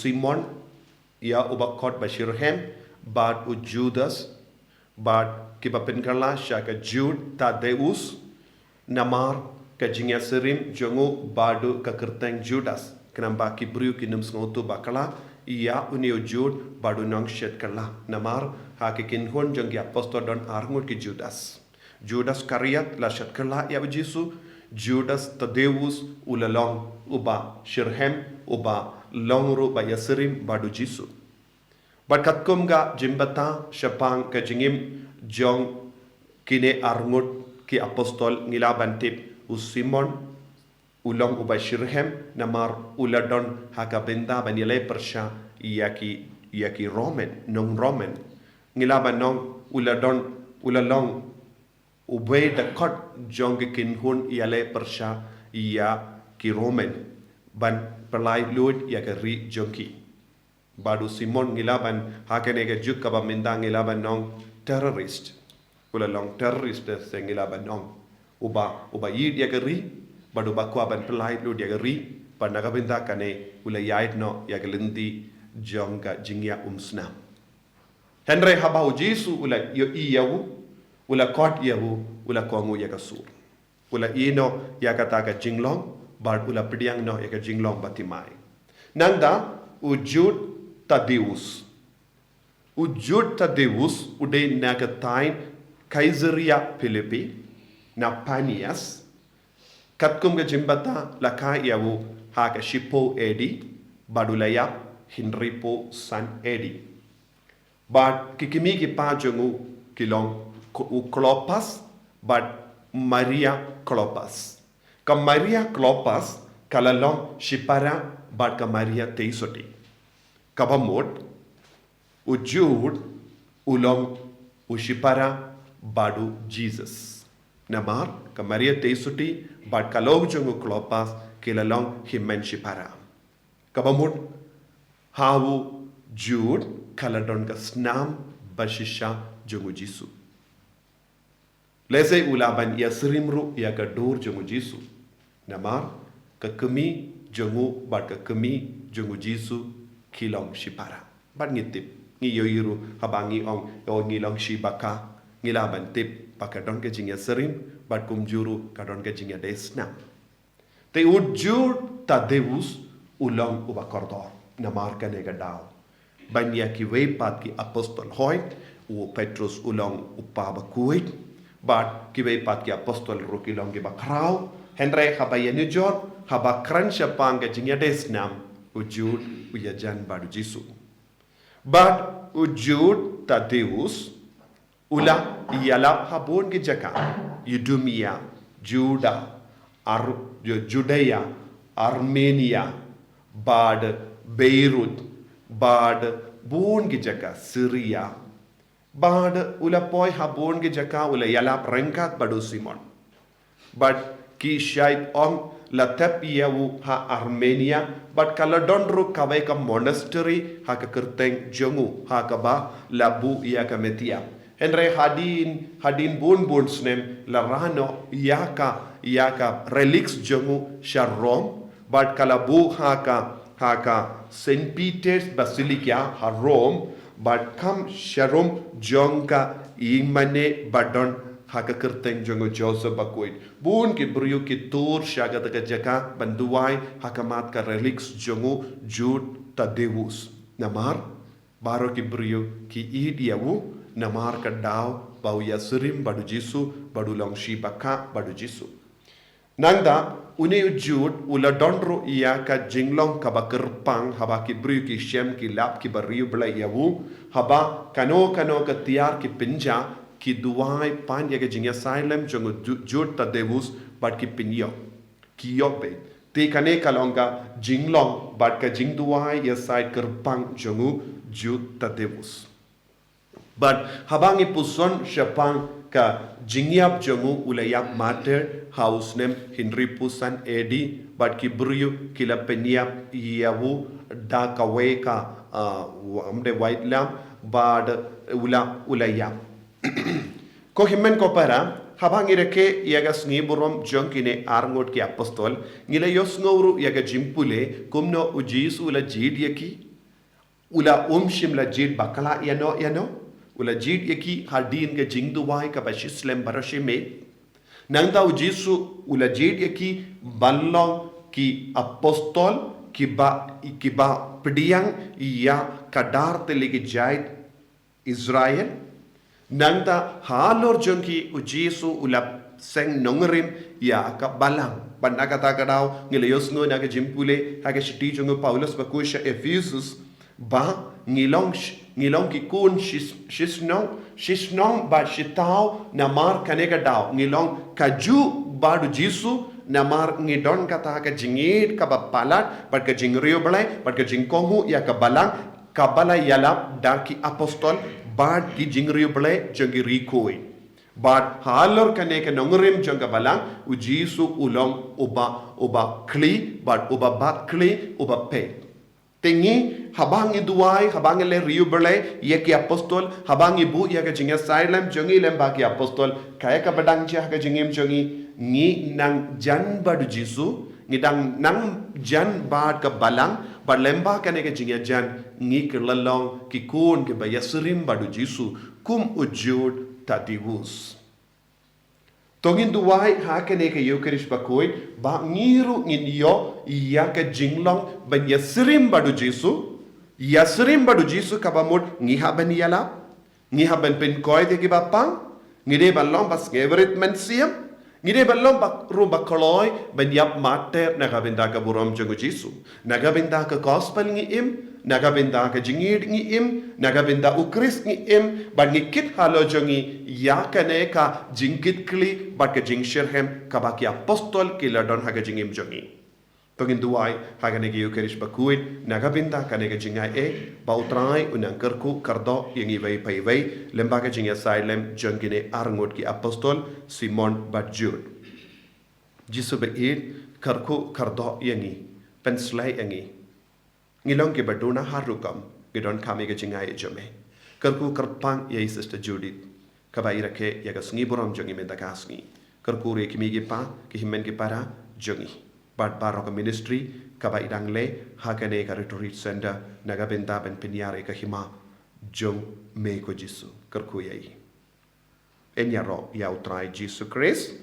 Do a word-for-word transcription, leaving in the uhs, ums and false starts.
Simon, ïa uba khot ba Shirhem, bad u Judas, bad kiba pynkylla sha ka Jud Tadeus, namar ka jingïasyriem jong u bad u ka kyrteng Judas, khnang ba ki briew kin ym sngewthuh bakla ïa une u Jud bad u nongshet kylla. Namar ha ki kynhun jong ki apostol don arngut ki Judas. Judas Iskariot la shet kylla ïa u Jisu, Judas Tadeus u la long uba Shirhem, uba long ruh ba ïasyriem bad u Jisu. Bad katkum ka jingbthah shaphang ka jingim jong kine arngut ki apostol, ngi lah ban tip u Simon u long uba Shirhem, namar u la don ha ka bynta ban ïaleh pyrshah ïa ki, ïa ki Roman, nong Roman. Ngi lah ban ong u la don, u la long uwei da kot jong ki kynhun ïaleh pyrshah ïa ki Roman ban pyllait luid ïa ka ri jong ki. Bad u Simon ngi lah ban, ha kane ka juk kaba mynta ngi lah ban ong terrorist. U la long terrorist te se ngi lah ban ong. Uba, uba ïeit ïa ka ri, bad uba kwah ban pyllait luid ïa ka ri, bad na ka bynta kane u la ïaid noh ïa ka lynti jong ka jingïaumsnam. Hynrei haba u Jisu u la ïohi ïa u, u la khot ïa u, u la kohnguh ïa ka sur. U la ïeh noh ïa kata ka jinglong, bad u la pdiang noh ïa ka jinglong bathymmai. Nangta u Jud Tadeus. U Jud Tadeus u dei na ka thaiñ Caesarea Philippi, na Panias. Katkum ka jingbthah la kha ïa u ha ka shiphew A D, bad u la ïap hynriewphew san A D. Bad ki kmie ki kpa jong u ki long, u Klopas bad Maria Klopas. Ka Maria Klopas ka la long shipara bad ka Maria Theisotti. Kaba mut, u Jud u long u shipara bad u Jisu. Namar ka Maria Theisotti bad ka lok jong u Klopas ki la long hynmen shipara. Kaba mut, ha u Jud ka la don ka snam bashisha jong u Jisu. Lehse u lah ban ïasyriem ruh ïa ka dur jong u Jisu. Namar ka kmie jong u bad ka kmie jong u Jisu ki long shipara. Bad ngi tip, ngi ïohi ruh haba ngi ong, ïoh ngi long shi ba kha, ngi lah ban tip ba ka don ka jingïasyriem, bad kumjuh ruh ka don ka jingïadei snam. Te u Jud Tadeus u long uba kordor namar kane ka daw. Ban ïa kiwei pat ki apostol hooid, u Petrus u long u pa ba khuid, bad kiwei pat ki apostol ruh ki long kiba khraw. Hynrei haba ïanujor, haba kren shaphang ka jingïadei snam, u Jud u ïajan bad u Jisu. Bad u Jud Tadeus u la ïalap ha bun ki jaka, Idumea, Juda, Ar-, Ju-, Judea, Armenia, bad Beirut, bad bun ki jaka, Syria. Bad u la poi ha bun ki jaka, u la ïalap ryngkat bad u Simon. Bad ki shait ong la thep ïa u ha Armenia, bad ka la don ruh kawei ka monastery ha ka kyrteng jong u, ha kaba la buh ïa ka mynthiang. Hynrei hadien, hadien bun bun snem la rah noh ïa ka, ïa ka relics jong u sha Rome, bad ka la buh ha ka, ha ka Saint Peter's Basilica ha Rome, bad kam sharum jong ka ïingmane ba don ha ka kyrteng jong u Joseph bakhuid. Bun ki briew ki tur sha kata ka jaka ban duwai ha khmat ka relics jong u Jud Tadeus. Namar baroh ki briew ki ïeit ïa u namar ka daw ba u ïasyriem bad u Jisu, bad u long shi ba kha bad u Jisu. Nangta, une u Jud u la don ruh ïa ka jinglong kaba kyrpang haba ki briew ki shem ki lap kiba riewblei ïa u, haba kano kano ka tiar ki pynjah, ki duwai pan ïa ka jingïasaid lem jong u Ju-, Jud Tadeus bad ki pynïoh. Ki ïoh beit. Te kane ka long ka jinglong bad ka jingduwai ïasaid kyrpang jong u Jud Tadeus. Bad haba ngi puson shaphang ka jingïap jong u, u la ïap martyr ha u snem hynriewphew san A D, bad ki briew ki la pynïap ïa u da kawei ka, ah, wa-, ym dei wait lam, bad u la, u la ïap. Ko hynmen ko para, Haba ngi rakhe ïa ka sngi burom jong kine arngut ki apostol, ngi la ïohsngew ruh ïa ka jingpule kumno u Jisu u la jied ïa ki. U la um shym la jied bakla ïano ïano. U la jied ïa ki hadien ka jingduwai kaba shi slem baroh shi miet. Nangta u Jisu u la jied ïa ki ban long ki apostol kiba, kiba pdiang ïa ka dar tylli ki jait Israel. Nangta halor jong ki u Jisu u la seng nongrim ïa ka balang. Bad na kata ka daw ngi la ïohsngew na ka jingpule ha ka shithi jong u Paulus ba khuid sha Ephesus ba ngi long sh-, ngi long ki khun shis-, shisnong, shisnong bad shithaw namar kane ka daw. Ngi long kajuh bad u Jisu namar ngi don kata ka jingïeit kaba palat bad ka jingriewblei bad ka jingkohnguh ïa ka balang kaba la ïalap da ki apostol bad ki jingriewblei jong ki riewkhuid. Bad halor kane ka nongrim jong ka balang, u Jisu u long uba, uba khlieh bad uba, ba khlieh, uba peit. Te ngi, haba ngi duwai, haba ngi leh riewblei ïa ki apostol, haba ngi buh ïa ka jingïasaid lem jong ngi lem bad ki apostol, kaei kaba dang jia ha ka jingim jong ngi, ngi nang jan bad u Jisu, ngi dang nang jan bad ka balang, bad lem bad kane ka jingïajan, ngi ki la long ki khun kiba ïasyriem bad u Jisu, kum u Jude Thaddeus. To ngin duwai ha kane ka Eucharist bakhuid, ba ngi ruh ngin ïoh ïa ka jinglong ban ïasyriem bad u Jisu, ïasyriem bad u Jisu kaba mut ngi hap ban ïalap, ngi hap ban pynkhuid ïa kiba pang, ngi dei ban long ba sngewrit mynsiem, ngi dei ban long ba ruh ba kloi ban ïap martyr na ka bynta ka burom jong u Jisu. Na ka bynta ka gospel ngi im, na ka bynta ka jingïeit ngi im, na ka bynta u Khrist ngi im, bad ngi kit halor jong ngi ïa kane ka jingkitkhlieh bad ka jingshitrhem kaba ki apostol ki la don ha ka jingim jong ngi. To ngin duwai ha kane ka Eucharist bakhuid na ka bynta kane ka jingaiei, ba u Trai un nang kyrkhu kyrdoh ïa ngi iwei pa iwei, lem bad ka jingïasaid lem jong kine arngut ki apostol, Simon bad Jude. Jisu ba ïeit, kyrkhu kyrdoh ïa ngi, pynshlei ïa ngi. Ngi long kiba duna ha rukom, ngi donkam ïa ka jingaiei jong me. Kyrkhu kyrpang ïa i Sister Judith, kaba i rakhe ïa ka sngi burom jong ngi mynta ka sngi. Kyrkhu ruh ïa ki kmie ki kpa, ki hynmen ki para jong ngi. Bad baroh ka ministry kaba i dang leh ha kane ka Retreat Center na ka bynta ban pynïar ïa ka hima jong me ko Jisu. Kyrkhu ïa i. Yn ïaroh ïa u Trai Jisu Khrist.